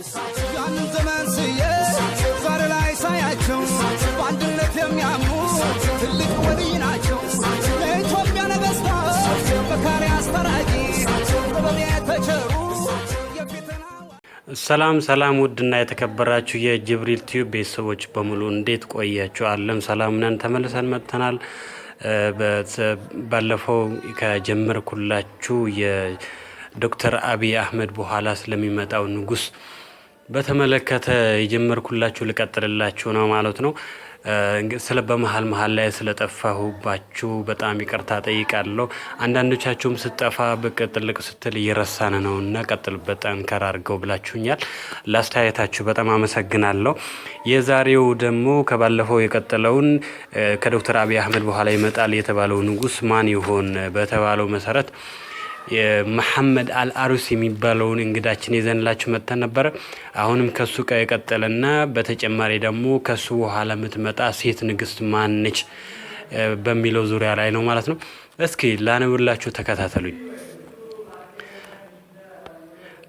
ያንን ዘመን ስዬ ዛሬ ላይ ሳያቸው በአንድነት የሚያምኑ ትልቅ ወልይ ናቸው። ለኢትዮጵያ ነገስታት መካሪ አስታራቂ ጥበብ የተቸሩ የፊትና ሰላም ሰላም፣ ውድና የተከበራችሁ የጅብሪል ቲዩብ ቤተሰቦች በሙሉ እንዴት ቆያችሁ? አለም ሰላም ነን፣ ተመልሰን መጥተናል። ባለፈው ከጀመርኩላችሁ የዶክተር አብይ አህመድ በኋላ ስለሚመጣው ንጉስ በተመለከተ የጀመርኩላችሁ ልቀጥልላችሁ ነው ማለት ነው። ስለ በመሀል መሀል ላይ ስለጠፋሁባችሁ በጣም ይቅርታ ጠይቃለሁ። አንዳንዶቻችሁም ስጠፋ ብቅ ጥልቅ ስትል እየረሳን ነው እና ቀጥልበት ጠንከር አድርገው ብላችሁኛል። ለአስተያየታችሁ በጣም አመሰግናለሁ። የዛሬው ደግሞ ከባለፈው የቀጠለውን ከዶክተር አብይ አህመድ በኋላ ይመጣል የተባለው ንጉስ ማን ይሆን በተባለው መሰረት የመሐመድ አልአሩሲ የሚባለውን እንግዳችን ይዘንላችሁ መጥተን ነበረ። አሁንም ከሱ ጋር የቀጠለና በተጨማሪ ደግሞ ከሱ በኋላ የምትመጣ ሴት ንግስት ማነች በሚለው ዙሪያ ላይ ነው ማለት ነው። እስኪ ላነብላችሁ፣ ተከታተሉኝ።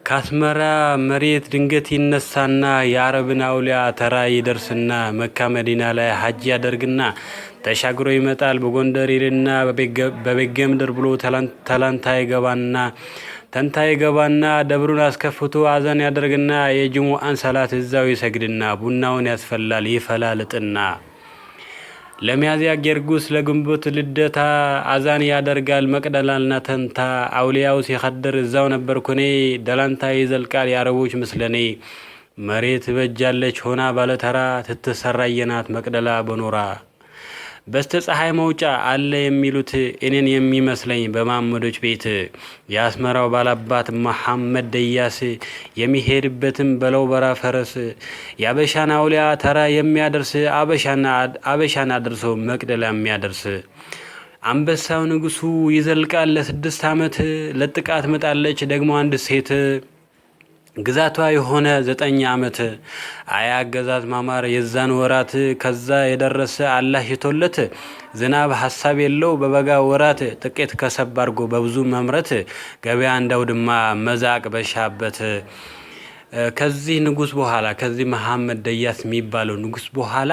ካስመራ መሬት ድንገት ይነሳና የአረብን አውሊያ ተራ ይደርስና መካ መዲና ላይ ሀጅ ያደርግና ተሻግሮ ይመጣል። በጎንደር ይልና በቤገ ምድር ብሎ ተላንታ ይገባና ተንታ ይገባና ደብሩን አስከፍቶ አዛን ያደርግና የጅሙአን ሰላት እዛው ይሰግድና ቡናውን ያስፈላል ይፈላልጥና ለሚያዝያ ጌርጉስ ለግንቦት ልደታ አዛን ያደርጋል መቅደላና ተንታ። አውሊያው ሲኸድር እዛው ነበርኩኔ ደላንታ ይዘልቃል የአረቦች ምስለኔ። መሬት በጃለች ሆና ባለተራ ትትሰራየናት መቅደላ በኖራ። በስተ ፀሐይ መውጫ አለ የሚሉት እኔን የሚመስለኝ በማመዶች ቤት የአስመራው ባላባት መሐመድ ደያስ የሚሄድበትም በለው በራ ፈረስ የአበሻን አውሊያ ተራ የሚያደርስ አበሻን አድርሶ መቅደላ የሚያደርስ። አንበሳው ንጉሱ ይዘልቃል ለ6 ዓመት። ለጥቃት መጣለች ደግሞ አንድ ሴት ግዛቷ የሆነ 9 ዓመት። አያ አገዛዝ ማማር የዛን ወራት ከዛ የደረሰ አላህ ሽቶለት ዝናብ ሀሳብ የለው በበጋ ወራት ጥቂት ከሰብ አድርጎ በብዙ መምረት ገበያ እንዳውድማ መዛቅ በሻበት። ከዚህ ንጉስ በኋላ፣ ከዚህ መሐመድ ደያስ የሚባለው ንጉስ በኋላ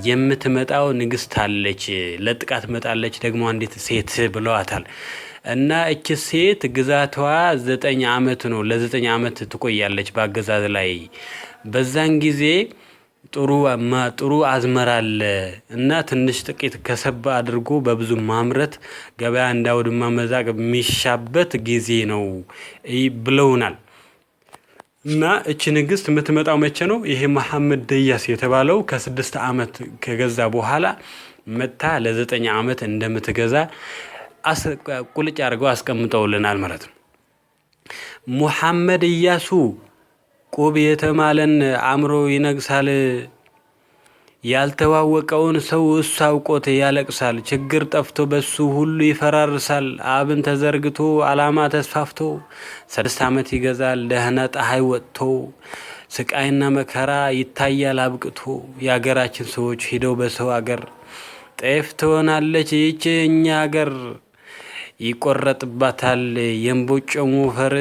የምትመጣው ንግስት አለች፣ ለጥቃት መጣለች ደግሞ አንዲት ሴት ብለዋታል። እና እች ሴት ግዛቷ 9 ዓመት ነው። ለ9 ዓመት ትቆያለች በአገዛዝ ላይ። በዛን ጊዜ ጥሩ ጥሩ አዝመራ አለ እና ትንሽ ጥቂት ከሰባ አድርጎ በብዙ ማምረት ገበያ እንዳውድማ መዛቅ የሚሻበት ጊዜ ነው ብለውናል። እና እቺ ንግስት የምትመጣው መቼ ነው? ይሄ መሐመድ ደያስ የተባለው ከ6 ዓመት ከገዛ በኋላ መጥታ ለ9 ዓመት እንደምትገዛ ቁልጭ አድርገው አስቀምጠውልናል ማለት ነው። ሙሐመድ እያሱ ቁብ የተማለን አእምሮ ይነግሳል። ያልተዋወቀውን ሰው እሱ አውቆት ያለቅሳል። ችግር ጠፍቶ በሱ ሁሉ ይፈራርሳል። አብን ተዘርግቶ አላማ ተስፋፍቶ 6 ዓመት ይገዛል። ደህና ፀሐይ ወጥቶ ስቃይና መከራ ይታያል አብቅቶ። የአገራችን ሰዎች ሂደው በሰው አገር ጤፍ ትሆናለች ይህች እኛ አገር። ይቆረጥባታል የእምቦጮ ሞፈር።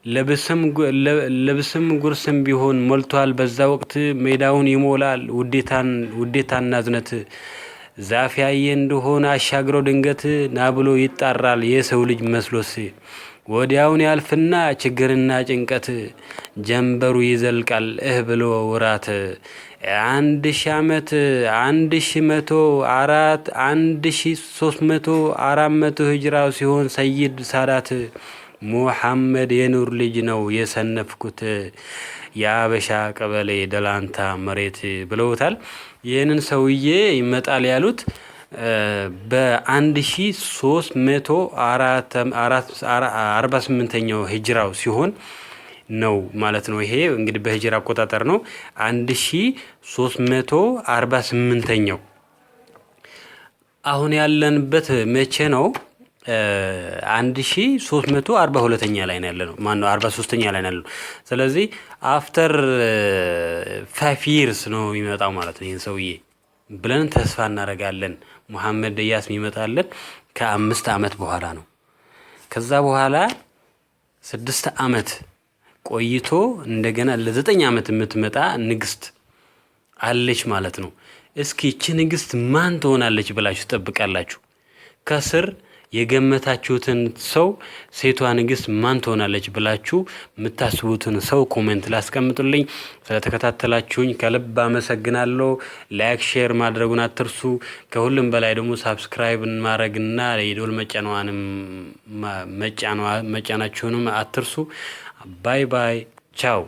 ልብስም ጉርስም ቢሆን ሞልቷል። በዛ ወቅት ሜዳውን ይሞላል ውዴታና እዝነት። ዛፍ ያየ እንደሆነ አሻግሮ ድንገት ና ብሎ ይጣራል የሰው ልጅ መስሎስ። ወዲያውን ያልፍና ችግርና ጭንቀት ጀንበሩ ይዘልቃል እህ ብሎ ውራት። 1000 ዓመት 1104 1300 400 ሂጅራ ሲሆን ሰይድ ሳዳት ሙሐመድ የኑር ልጅ ነው የሰነፍኩት የአበሻ ቀበሌ ደላንታ መሬት ብለውታል። ይህንን ሰውዬ ይመጣል ያሉት በ1348ኛው ሂጅራው ሲሆን ነው ማለት ነው። ይሄ እንግዲህ በሂጅራ አቆጣጠር ነው። 1348ኛው አሁን ያለንበት መቼ ነው? 1342ኛ ላይ ነው ያለነው። ማነው 43ኛ ላይ ነው ያለነው። ስለዚህ after 5 years ነው የሚመጣው ማለት ነው። ይህን ሰውዬ ብለን ተስፋ እናደርጋለን። ሙሐመድ ደያስ የሚመጣልን ከ5 ዓመት በኋላ ነው። ከዛ በኋላ 6 ዓመት ቆይቶ እንደገና ለ9 ዓመት የምትመጣ ንግስት አለች ማለት ነው። እስኪ ይቺ ንግስት ማን ትሆናለች ብላችሁ ትጠብቃላችሁ? ከስር የገመታችሁትን ሰው፣ ሴቷ ንግስት ማን ትሆናለች ብላችሁ የምታስቡትን ሰው comment ላስቀምጡልኝ። ስለተከታተላችሁኝ ከልብ አመሰግናለሁ። Like፣ share ማድረጉን አትርሱ። ከሁሉም በላይ ደግሞ subscribe ማድረግና የደወል መጫኗንም መጫናችሁንም አትርሱ። Bye bye፣ ቻው።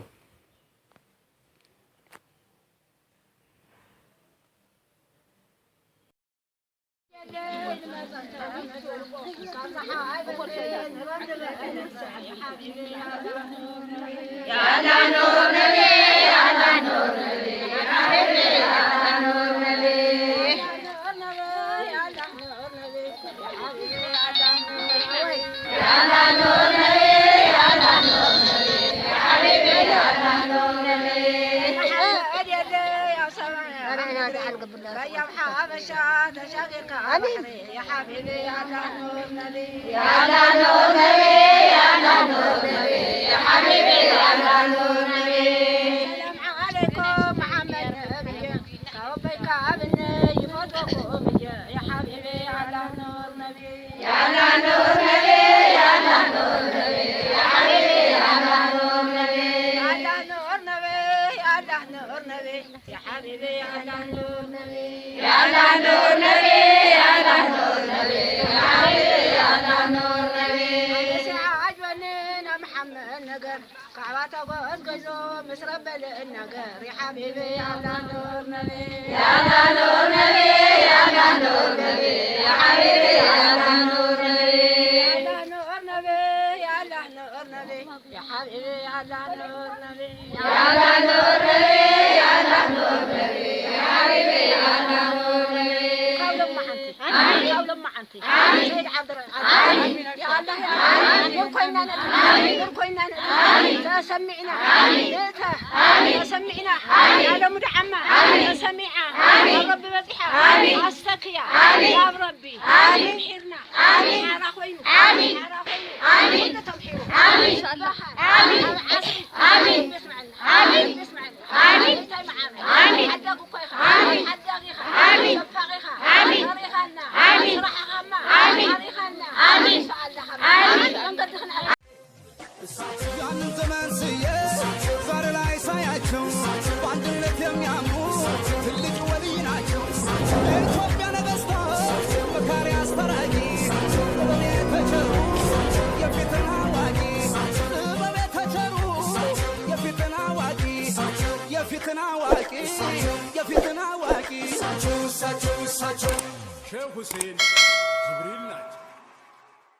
يا حبيبي يا نور نبي، يا نور نبي، يا نور نبي، يا حبيبي يا نور نبي. السلام عليكم محمد نبي، ربك ابني يفضلكم يا حبيبي يا نور نبي، يا نور نبي، يا نور نبي، يا حبيبي يا نور نبي، يا نور نبي، يا نور نبي، يا حبيبي يا نور نبي، يا نور نبي، يا نور نبي، يا حبيبي يا نور نبي. عجبني محمد نقر كعبته قزقزو مسربل النقر يا حبيبي يا نور نبي، يا نور نبي، يا نور نبي، يا حبيبي يا نور نبي، يا نور نبي، يا نور نبي، يا حبيبي يا نور نبي، يا نور نبي، يا نور نبي، يا حبيبي يا نور نبي. يا الله يا الله سمعنا سمعنا يا مدعمة يا سميعة يا ربي بزحة أستكيا يا ربي حيرنا حرا خوينو حرا خوينو آمين إن شاء الله آمين آمين آمين آمين آمين آمين آمين آمين آمين آمين آمين ያንን ዘመን ስዬ ዛሬ ላይ ሳያቸው በአንድነት የሚያምኑ ትልቅ ወልይ ናቸው። የኢትዮጵያ ነገስታት መካሪ አስታራቂ፣ ጥበብ የተቸሩ የፊትን አዋቂ፣ ጥበብ የተቸሩ የፊትን አዋቂ፣ የፊትን አዋቂ፣ የፊትን አዋቂ። እሳቸው እሳቸው ሼህ ሁሴን ጅብሪል